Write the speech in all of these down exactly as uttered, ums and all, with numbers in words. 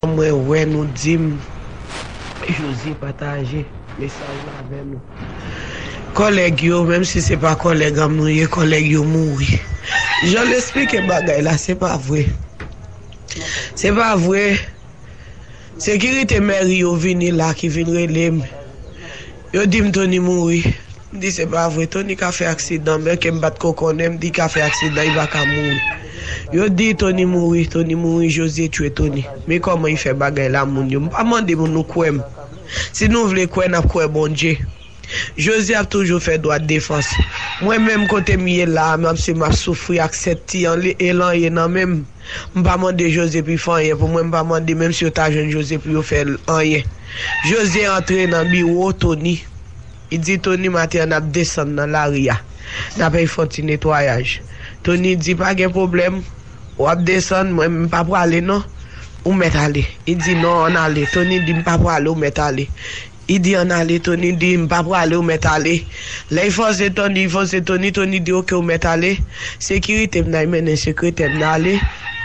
Mwen wè nou di m, Jozye pataje mesaj la avè nou. Kòlèg yo, menm si se pa kòlèg an m nou ye, kòlèg yo mouri. Jan l esplike bagay la, se pa vre. Se pa vre. Sekirite mèri yo vini la ki vin rele m. Yo di m Tony mouri. M di se pa vre. Tony ka fè aksidan, byenke m pa t ko konnen, m di ka fè aksidan, li pa ka mouri. Yo di Tony mouri, Tony mouri, Jozye tchwe Tony. Men kòman li fè bagay la, moun yo? M pa mande moun nou kwè m. Si nou vle kwè, n ap kwè Bondye. Jozye ap toujou fè dwa defans. Mwen menm kote m ye la, m ap se m ap soufri ak sèt ti an li- e lanye nan men m. M pa mande Jozye pou l fè anyen pou mwen, m pa mande menm si yo ta jwenn Jozye pou yo fè l anyen. Jozye antre nan biwo Tony. Li di Tony maten an n ap desann nan lari a. N ap al fè yon ti netwayaj. Tony di pa gen pwoblèm. W ap desann, mwen m pa prale non. Ou mèt ale. Li di non, ann ale. Tony di m pa prale, ou mèt ale. Li di ann ale, Tony di m pa prale, ou mèt ale. Lè l fòse Tony, l fòse Tony, Tony di oke, ou mèt ale. Sekirite m nan, li mennen sekretè m nan ale.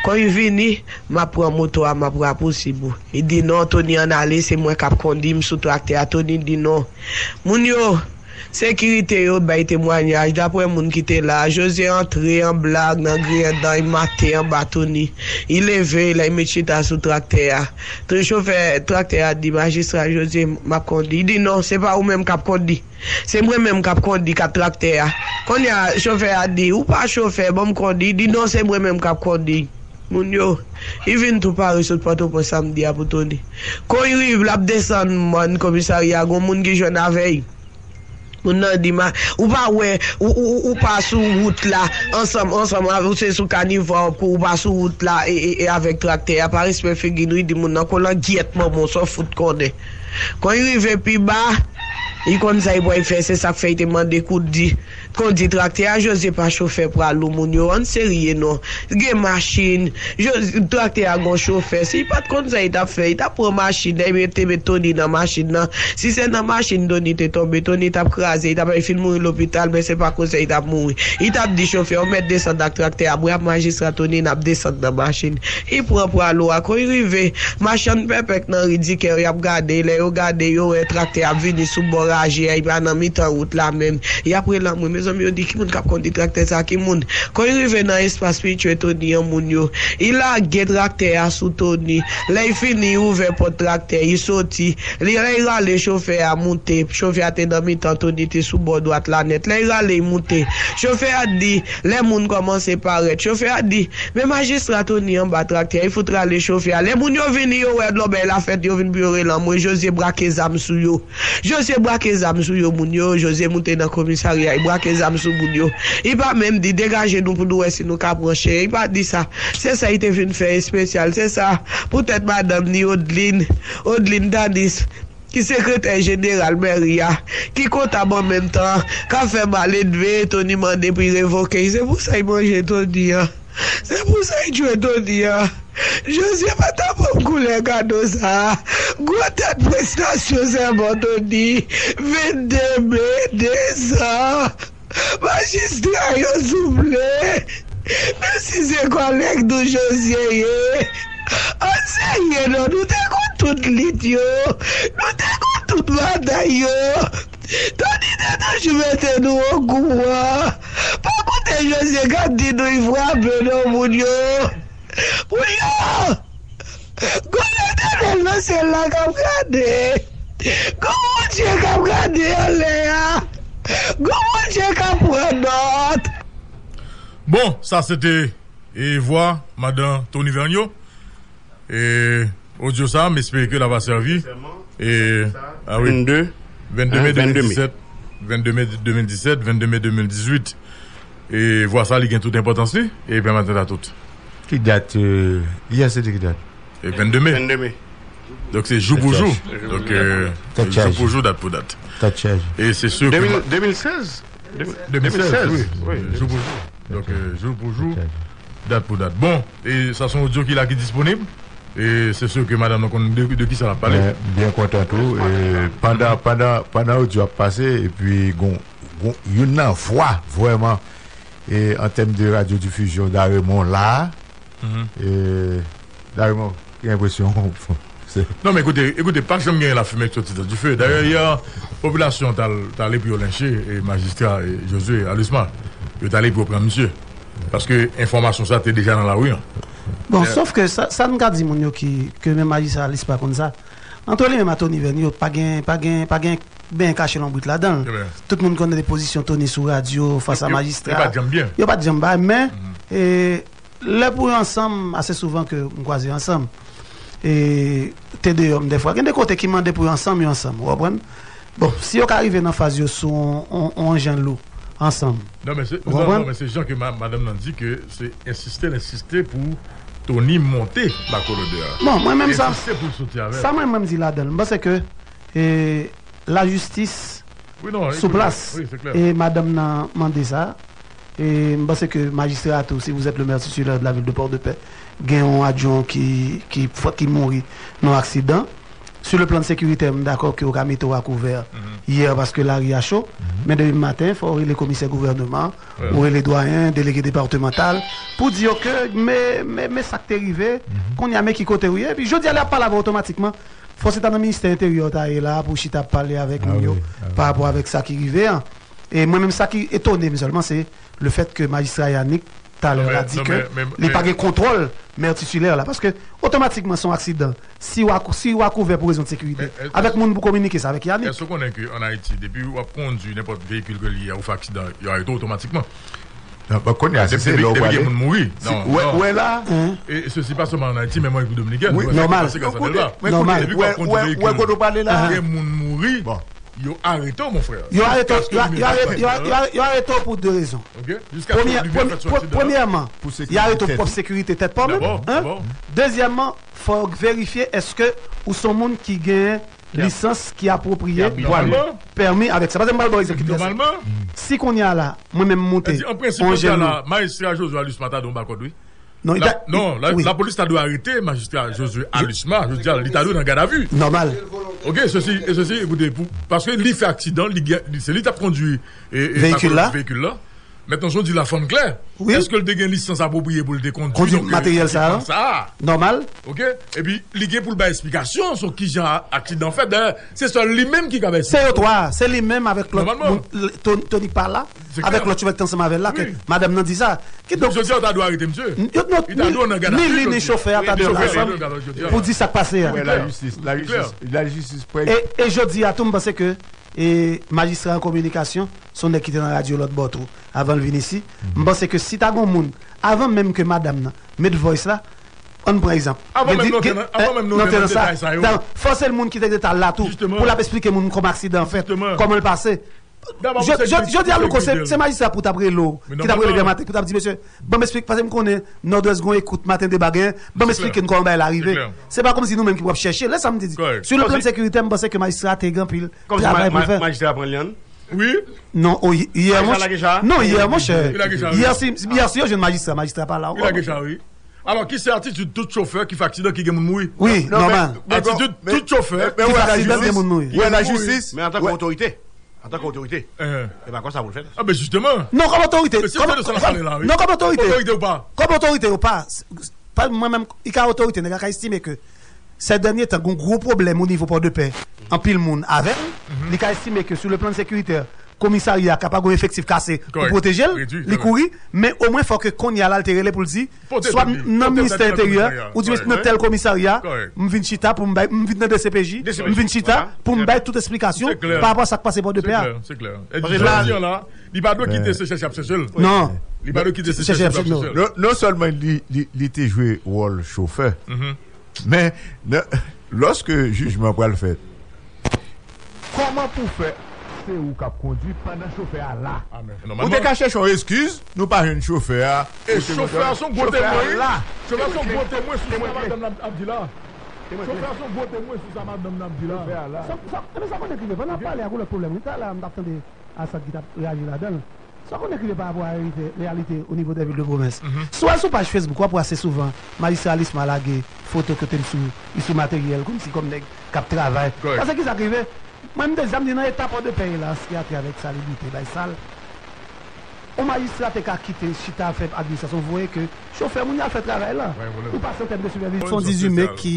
Kon l vini, m ap pran moto a, m ap rapousib ou. Li di non, Tony ann ale, se mwen k ap kondi, m sou traktè a. Tony di non. Moun yo, sekirite yo bay temwayaj. Daprè moun ki te la, Jozye antre an blag nan griyen dan, li mate anba Tony. Li leve, lè l met chita sou traktè a. Tou chofè traktè a di, majistra Jozye, m ap kondi. Li di non, se pa ou menm k ap kondi. Se mwen menm k ap kondi kat traktè a. Kounye a, chofè a di, ou pa chofè, ban m kondi. Li di non, se mwen menm k ap kondi. Moun yo, li vin tou pare sot Pòtoprens samdi a pou Tony. Kon l rive, l ap desann mòn komisarya, gon moun ki jwenn avè l. Moun nan di, ma, ou pa wè, ou, ou, ou, ou pa sou wout la, ansanm, ansanm, ou se sou kanivwa, ou pa sou wout la, e, e, e avèk traktè a, pa respè figi nou, li di moun nan, kolangyèt manman w, sa w fout konnen. Kon l rive pi ba, li konn sa li pral fè, se sa k fè li te mande kondi, kondi traktè a. Jozye pa chofè pwa lou, moun yo, ann serye non. Gen machin, Jozye, traktè a gon chofè. Si li pa t konn sa li t ap fè, li t ap pran machin nan, li te met Tony nan machin nan. Si se nan machin Tony te tonbe, Tony t ap kraze, li t ap fin mouri lopital, men se pa konsa li t ap mouri. Li t ap di chofè, ou mèt desann ak traktè a, mwen ap majistra Tony, n ap desann nan machin. Li pran pwa lou a, kon li rive, machann pèpèk nan ri Dikè yo, y ap gade, lè yo gade, yo wè traktè ap vini sou bò raje a, li pa nan mitan wout la menm. Y ap rele anmwe, mezanmi, yo di, ki moun k ap kondi traktè sa, ki moun? Kon li rive nan espas pitye Tony an, moun yo, li lage traktè a sou Tony. Lè li fini, li ouvè pòt traktè, li soti. Li, lè li rale chofè a moute, chofè a te nan mitan Tony, te sou bò dwat la nèt. Lè li rale, li moute. Chofè a di, lè moun kòmanse parèt, chofè a di, men majistra Tony anba traktè a, li fout rale chofè a. Lè moun yo vini, yo wè lòbèy la fèt, yo vin pou yo rele anmwe, Jozye brake zam sou yo. Jozye brake zam sou yo, moun yo. Jozye moute nan komisarya, li brake zam sou moun yo. Li pa menm di, degaje nou pou nou wè si nou ka pran chen. Li pa di sa. Se sa li te vin fè espesyal. Se sa. Poutèt madanm ni Odlin, Odlin Danis, ki sekretè jeneral mèri a, ki kontab an menm tan, k ap fè maledve, Tony mande pou l revoke l. Se pou sa l manje Tony an. Se pou sa l tchwe Tony an. Jozye pa ta ban m koulè kado sa a. Gwo tèt prestasyon sèman Tony. Vennde me, dezan. Majistra yo souple. Menm si se kòlèg nou Jozye ye. An serye non, nou te konn tout lit yo. Nou te konn tout batay yo. Tony te toujou mete nou okouran. Pa koute Jozye k ap di nou l frape non moun yo. Moun yo! Gon Letènèl nan syèl la k ap gade. Gon Bondye k ap gade anlè a. Gon Bondye k ap pran nòt. Bon, sa se te e vwa madan Tony Vergniaud. E odyo sa, m espere ke l ava sèvi. E, a wi. Vennde. Vennde me de mil disèt. Vennde me de mil disèt, vennde me de mil dizuit. E vwa sa, li gen tout enpòtans li, e pèmèt nou ta tout. Ki dat, euh, yè se te ki dat? E vennde me. Vennde me. Donk se jou pou jou. Donk, euh, jou pou jou, dat pou dat. Tèt chaje. E se si ke de mil, de mil sèz. De mil sèz, wi. Jou pou jou. Donk, euh, jou pou jou, dat pou dat. Bon, e sa se yon odyo ki la ki disponib. E se si ke madanm nan konn de, de ki sa l ap pale. Mwen byen kontan tou. E pandan, pandan, pandan odyo ap pase, epi gon, gon, youn nan vwa vrèman, e an tèm de radyodifizyon, Daremon la. E Daremon, Gen enpresyon. Se... Non, men ekoute, ekoute, pa janm gen lafimen ki soti nan dife. Dayè, yè, popilasyon t al, t ale pou yo lenche e majistra e Josué Alusma. Yo t ale pou yo pran misye. Paske enfòmasyon sa te deja nan lari an. Bon, sòf ke sa, sa n ka di moun yo ki, ke menm majistra Alusma konn sa. Antre li menm a Tony Verne, yo pa gen, pa gen, pa gen benyen kache lonbrit ladan l. Tout moun konnen de pozisyon Tony sou radyo fas a majistra. Yo pa t janm bay, men e, lè pou yo ansanm, ase souvan ke m kwaze yo ansanm, e, te deyò m dèfwa. Gen de kote ki mande pou yo ansanm, yo ansanm, ou konprann? Bon, si yo ka rive nan faz yo sou on, on, on jan lou, ansanm. Non, men se, non, non, men se jan ke ma, madanm nan di ke se ensiste, l ensiste pou Tony monte Marco Lodè a. Bon, mwen menm sa, sa mwen menm di ladan l, m panse ke e, lajistis sou plas. E madanm nan mande sa. E m panse ke majistra a tou, si vous êtes le maire titulaire de la ville de Port-de-Paix, gen yon adjwen ki, ki, ki mouri nan yon aksidan. Sou le plan sekirite, m dakò ke w ka mete w a kouvè yè paske lari a cho. Men depi maten, fò w rele komisè gouvènman, ou rele dwayen, delege depatmantal, pou di yo ke men, men, men sa k te rive, kounye a men ki kote w ye. Epi jodi a lè y ap pale avè w otomatikman, fò se ta nan ministè enteryè w ta ye la pou w chita ap pale avèk moun yo pa rapò avèk sa ki rive an. E mwen menm sa ki etone m sèlman se lefèt ke majistra Yanick talè a di ke li pa gen kontwòl mè titilè la. Paske otomatikman se yon aksidan. Si w a, si w a kouvè pou rezon de sekirite, avèk moun pou kominike se avèk Yanick. Èske w konnen ke ann Ayiti, depi w ap kondui nenpòt veyikil ke li ye a, ou fè aksidan, yo arete w otomatikman? Kounye a, se lè w prale. Depi gen moun mouri. Ou wè la. E sesi pa sèlman ann Ayiti, menm an Repiblik Dominikèn. Nòmal. Nòmal. Depi w ap kondui veyikil, gen moun mouri, yo arete w, mon frè. Yo arete w, yo arete w pou de rezon. Premyèman, y arete w pou pwòp sekirite tèt pa w menm. Dezyèmman, fò w verifye èske ou se yon moun ki gen lisans ki apwopriye, pèmi avèk sa. Paske m pral ba w egzanp ki trè senp. Si kounye a la, mwen menm m moute yon jèn la. Majistra Josué Alusma ta dwe yon bakòd, wi. Non, non, lapolis ta dwe arete majistra Josué Alusma, jodi a, li ta dwe nan gadavi. Nòmal. Ok, sesi, e sesi, ekoute, pou, paske li fè aksidan, li, se li t ap kondui veyikil la. Mentnan, jan w di la, fò n klè. Èske l te gen lisans apwopriye pou l te kondui materyèl sa a? Nòmal. Ok. Epi, li gen pou l bay esplikasyon sou kijan aksidan fèt. Dayè, se sèl li menm ki ka bay esplikasyon. Se yo twa. Se li menm avèk lòt moun, Tony pa la, avèk lòt chofè ki te ansanm avè l la, ke madanm nan di sa. Kidonk, jodi a, yo ta dwe arete misye. Ni li, ni chofè a ta dwe ansanm pou di sa k pase a. E jodi a tou, m panse ke majistra an kominikasyon, se yon nèg ki te nan radyo lòtbò tou. Avan l vin isi, m panse ke si ta gen yon moun, avan menm ke madanm nan met voice la, ann pran egzanp. Avan menm nou antre nan detay sa yo. Fò se l moun ki te gentan la tou, pou l ap esplike moun kòman aksidan an fèt, kòman l pase. Jodi a, Louko, se majistra pou t ap rele w, ki t ap rele Dèmaten, pou t ap di, mesye, ban m esplike, paske m konnen Nòdwès gen yon ekout, Maten Deba genyen, ban m esplike n kòman bagay la rive. Se pa kòmsi nou menm ki pou ap chèche. Lè sa m te di, sou le plan sekiritè, m panse ke majistra a te gen anpil travay pou l fè. Majistra pran lyann. Wi. Non, o, yè, monchè. Non, yè, monchè. Yè, si, yè, si yo jwenn majistra, majistra pa la ankò. Li lage cha, wi. Alò, ki se atitid tout chofè ki fè aksidan ki gen moun mouri? Wi, nòmal. Atitid tout chofè ki fè aksidan gen moun mouri. Ou wè lajistis? Men antanke otorite. Antanke otorite. E pa konsa pou l fèt. A, ben, jisteman. Non, kòm otorite. Non, kòm otorite. Otorite ou pa. Kòm otorite ou pa. Pa mwen menm, li ka otorite, nèg la ka estime ke sè dènye tan, gen yon gwo pwoblèm o nivo Pòdepè, anpil moun avè l, li ka estime ke sou le plan sekiritè, komisarya a kapab gen yon efektif kase pou pwoteje l, li kouri, men omwen fò ke kounye a la l te rele pou l di, swa m nan ministè enteryè, oubyen m nan tèl komisarya, m vin chita pou m bay, m vin nan D C P J, m vin chita pou m bay tout esplikasyon pa rapò a sa k pase Pòdepè a. Se klè, se klè. Jodi a la, li pa dwe kite se chèche y ap chèche l. Non. Li pa dwe kite se chèche y ap chèche l. Non, non sèlman li, li, li te jwe wòl chofè, men nan, lòske jijman pral fèt, kòman pou fè se ou k ap kondui pandan chofè a la? Ou te ka chèche yon eskiz, nou pa jwenn chofè a. E chofè a se yon gwo temwen, wi. Chofè a se yon gwo temwen sou sa madanm nan ap di la. Chofè a se yon gwo temwen sou sa madanm nan ap di la. Sa, sa, ebyen, sa konnen ki rive. Pandan n ap pale a, gen lòt pwoblèm, wi. Talè a, m t ap tande Assad ki t ap reyaji ladan l. Sa w konnen ki rive pa rapò a reyalite, reyalite o nivo dè vil de pwovens. Si w al sou paj Facebook, w ap wè ase souvan majistra Lisma lage foto kote l sou, li sou materyèl, kòmsi kòm nèg k ap travay. Paske kisa k rive? Mwen, m te di sa, m di nan eta Pòdepè ye la, antre avèk salibrite, bay sal. Yon majistra te ka kite chita fè administrasyon, voye ke chofè moun yo al fè travay la. Ou pase an tèm de sipèvizyon. Fon dizuit me ki,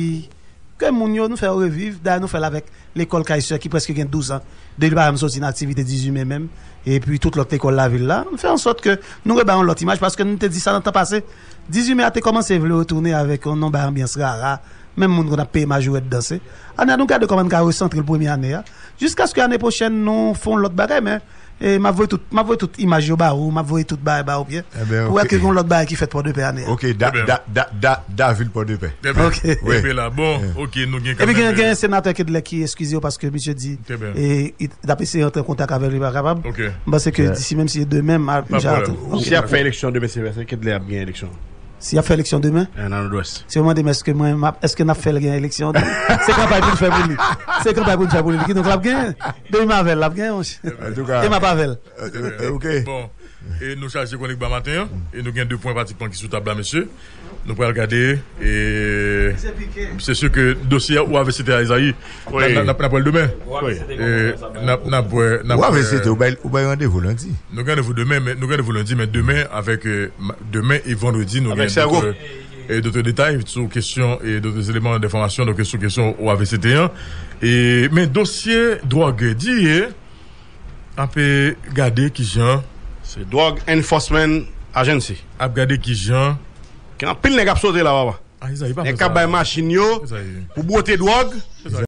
ke moun yo, nou fè yo reviv, dayè nou fè l avèk lekòl Kayser ki prèske gen douz an depi li pa janm soti nan aktivite dizuit me menm, epi tout lòt lekòl lavil la. Nou fè an sòt ke nou rebay yon lòt imaj, paske nou te di sa nan tan pase. Dizuit me a te kòmanse vle retounen avèk yon non bay anbyans rara, menm moun konn ap peye majorèt danse. Ane a nou gade kòman n ka resantre l premye ane a, jiskaske ane pwochèn nou fè yon lòt bagay, men e m ap voye tout, m ap voye tout imaj yo ba ou, m ap voye tout bagay ba ou, Pyè, pou wè ke gen yon lòt bagay ki fèt Pòdepè ane a. Ok, da, da, da, da, Davil Pòdepè. Ok. Wi. Epi la, bon, ok, nou gen epi gen, gen senatè Kedlè ki eskize yo paske misye di e, li t ap eseye antre an kontak avè l, li pa kapab. M panse ke disi menm si se demen, m a, misye a tou. Si y ap fè eleksyon demen, se, se Kedlè ap gen eleksyon. Si y ap fè eleksyon demen? Nan Nòdwès. Si yo mande m èske mwen, m ap, èske n ap fè l gen eleksyon demen? Se kanpay pou n fè pou li. Se kanpay pou n fè pou li. Kidonk, l ap genyen. Demen m avè l, l ap genyen, monchè. E m ap avè l. Ok. Bon. E nou chaje konik ba maten an. E nou gen de pwen pratikman ki sou tab la, mesye. Nou pral gade. E se si ke dosye a ou avè sete a, Ezayi. N ap, n ap, n ap wè l demen. E n ap, n ap wè, n ap wè. Ou avè sete, ou bay, ou bay randevou lendi. Nou gen randevou demen, men nou gen randevou lendi, men demen avèk, e, demen e vandredi, nou gen dòt, e, dòt detay sou kesyon e dòt eleman denfòmasyon, donk sou kesyon ou avè sete an. E, men dosye dwòg di e ap, e, gade kijan. Se Drug Enforcement Agency. Ap gade kijan. Gen anpil nèg ap sote la, papa. Nèg k ap bay machin yo pou bwote dwòg.